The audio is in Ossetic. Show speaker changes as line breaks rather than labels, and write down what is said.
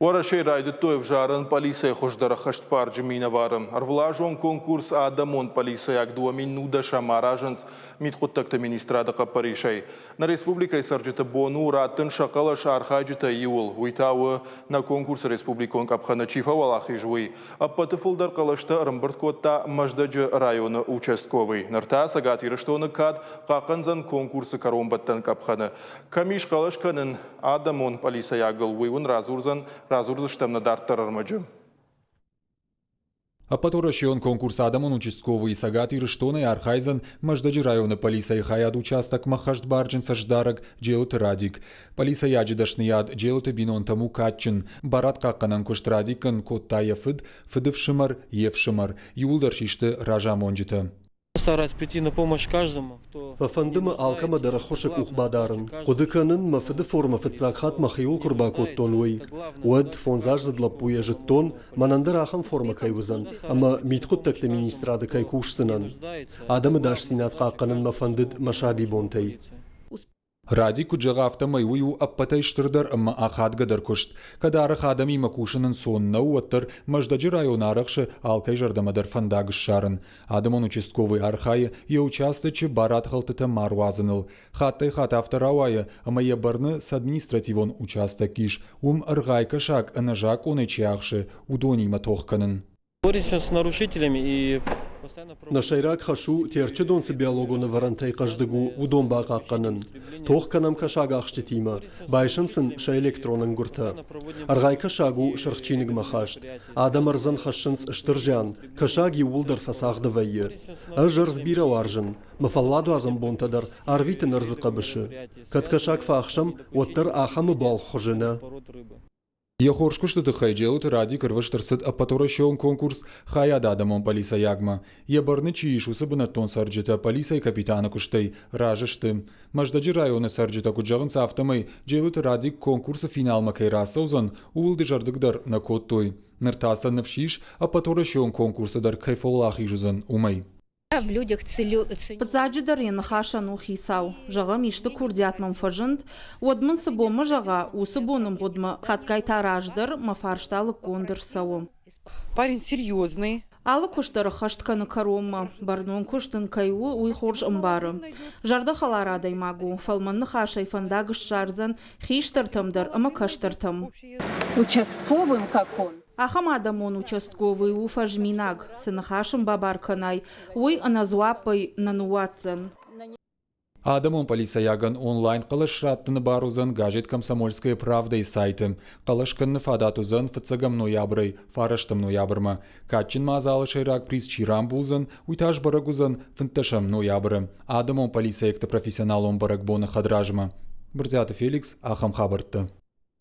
Уӕрӕсейы райдыдтой ӕвзарын пъӕлицӕйы хуыздӕр ӕххӕстбарджын минӕвары. Ӕрвылазон конкурс Адӕмон пъӕлицӕйаг 2019-ӕм аразынц Мидхъуыддӕгты министрады хъӕппӕрисӕй. Нӕ республикӕйы цӕрджыты бон у раттын сӕ хъӕлӕс архайджытӕй иуыл. Уый та у, нӕ конкурсы республикон къӕпхӕны чи фӕуӕлахиз, уый. Ӕппӕты фылдӕр хъӕлӕстӕ ӕрӕмбырд кодта Мӕздӕджы районы участковый. Ныр та Цӕгат Ирыстоны кад хъахъхъӕндзӕн конкурсы кӕронбӕттӕн къӕпхӕны. Кӕм ис хъӕлӕс кӕнын адӕмон пъӕлицӕйагыл, уый уын радзурдзӕн, радзурдзыстӕм нӕ дарддӕр ӕрмӕджы.
Ӕппӕтуӕрӕсеон конкурс «Адӕмон участковый» Цӕгат Ирыстонӕй архайдзӕн Мӕздӕджы районы пъӕлицӕйы хайад участокмӕ хӕстбарджын цӕстдарӕг Джелыты Радик. Пъӕлицӕйаджы дӕсныйад Джелыты бинонтӕм у кадджын. Барадхъахъхъӕнӕн куыст Радикӕн кодта йӕ фыд, фыдыфсымӕр, йе фсымӕр. Иууылдӕр систы разамонджытӕ.
Стараюсь прийти на помощь каждому, кто
Фӕфӕнды мӕ алкӕмӕ дӕр ӕххуысы къух бадарын. Хъуыды кӕнын, мӕ фыды формӕ фыццаг хатт мӕхиуыл куы рбакодтон, уый. Уӕд, фондзаздзыд лӕппуйӕ зыдтон, мӕнӕн дӕр ахӕм формӕ кӕй уыдзӕн ӕмӕ мидхъуыддӕгты министрады кӕй кусдзынӕн. Адӕмы ӕдасдзинад хъахъхъӕнын мӕ фӕндыд мӕ сабибонтӕй.
Радик куыд зӕгъы, афтӕмӕй уый у ӕппӕтӕй стырдӕр ӕмӕ ахадгӕдӕр куыст. Кӕд арӕх адӕмимӕ кусын ӕнцон нӕу, уӕддӕр Мӕздӕджы районы арӕхсы алкӕй зӕрдӕмӕ дӕр фӕндаг ссарын. Адӕмон участковый архайы йӕ участочы барадхӕлдтытӕ ма руадзыныл. Хаттӕй-хатт афтӕ рауайы, ӕмӕ йӕ бӕрны цы административон участок ис, уым ӕргъайкӕсаг ӕнӕзакъонӕй чи ахсы, уыдонимӕ тох кӕнын.
Боремся с нарушителями и
Нӕ сӕйраг хӕс у, Терчы дон цы биологон ӕвӕрӕнтӕй хъӕздыг у, уыдон бахъахъхъӕнын. Тох кӕнӕм кӕсагахсджытимӕ, байсӕм сын сӕ электрон ӕнгуыртӕ. Ӕргъай кӕсаг у сырх чиныгмӕ хаст. Адӕм ӕрдзӕн хӕссынц стыр зиан, кӕсаг иууылдӕр фӕцагъды вӕййы. Ӕз ӕрдз бирӕ уарзын, мӕ фӕлладуадзӕн бонтӕ дӕр арвитын ӕрдзы хъӕбысы. Кӕд кӕсаг фӕахсӕм, уӕддӕр ахӕм ӕбуалгъ хуызы нӕ.
Йӕ хорз куысты тыххӕй Джелыты Радик ӕрвыст ӕрцыд ӕппӕтуӕрӕсеон конкурс «Хайад адӕмон пъӕлицӕйагмӕ». Йӕ бӕрны чи ис, уыцы бынӕттон цӕрджытӕ пъӕлицӕйы капитаны куыстӕй разы сты. Мӕздӕджы районы цӕрджытӕ куыд зӕгъынц, афтӕмӕй Джелыты Радик конкурсы финалмӕ кӕй рацӕудзӕн, ууыл дызӕрдыг дӕр нӕ кодтой. Ныр та сӕ ныфс ис, ӕппӕтуӕрӕсеон конкурсы дӕр кӕй фӕуӕлахиз уыдзӕн, уымӕй.
Фыццаджыдӕр йӕ ныхасӕн у хицау. Зӕгъӕм, исты курдиат мӕм фӕзынд, уӕд мын цы бонмӕ зӕгъа, уыцы боны мгъуыдмӕ, хатгай та раздӕр, мӕ фарста лыггонд ӕрцӕуы.
Парень серьезный.
Алы куыст дӕр ӕххӕст кӕны кӕронмӕ, бӕрнон куыст ын кӕй у, уый хорз ӕмбары. Зӕрдӕхӕлар адӕймаг у, фӕлмӕн ныхасӕй фӕндаг ссардзӕн хистӕртӕм дӕр ӕмӕ кӕстӕртӕм.
Участковым как он.
Ахӕм адӕмон участковый у фӕзминаг, цы ныхас ын бабар кӕнай, уый ӕнӕдзуаппӕй нӕ ныууадздзӕн.
Адӕмон пъӕлицӕйагӕн онлайн хъӕлӕс раттыны бар уыдзӕн газет «Комсомольская правда»-йы сайты. Хъӕлӕс кӕныны фадат уыдзӕн фыццӕгӕм ноябрӕй фарӕстӕм ноябрмӕ. Кадджын мадзалы сӕйраг приз чи рамбулдзӕн, уый та сбӕрӕг уыдзӕн фынддӕсӕм ноябры, адӕмон пъӕлицӕйӕгты профессионалон бӕрӕгбоны хӕдразмӕ. Брытъиаты Феликс, ахӕм хабӕрттӕ.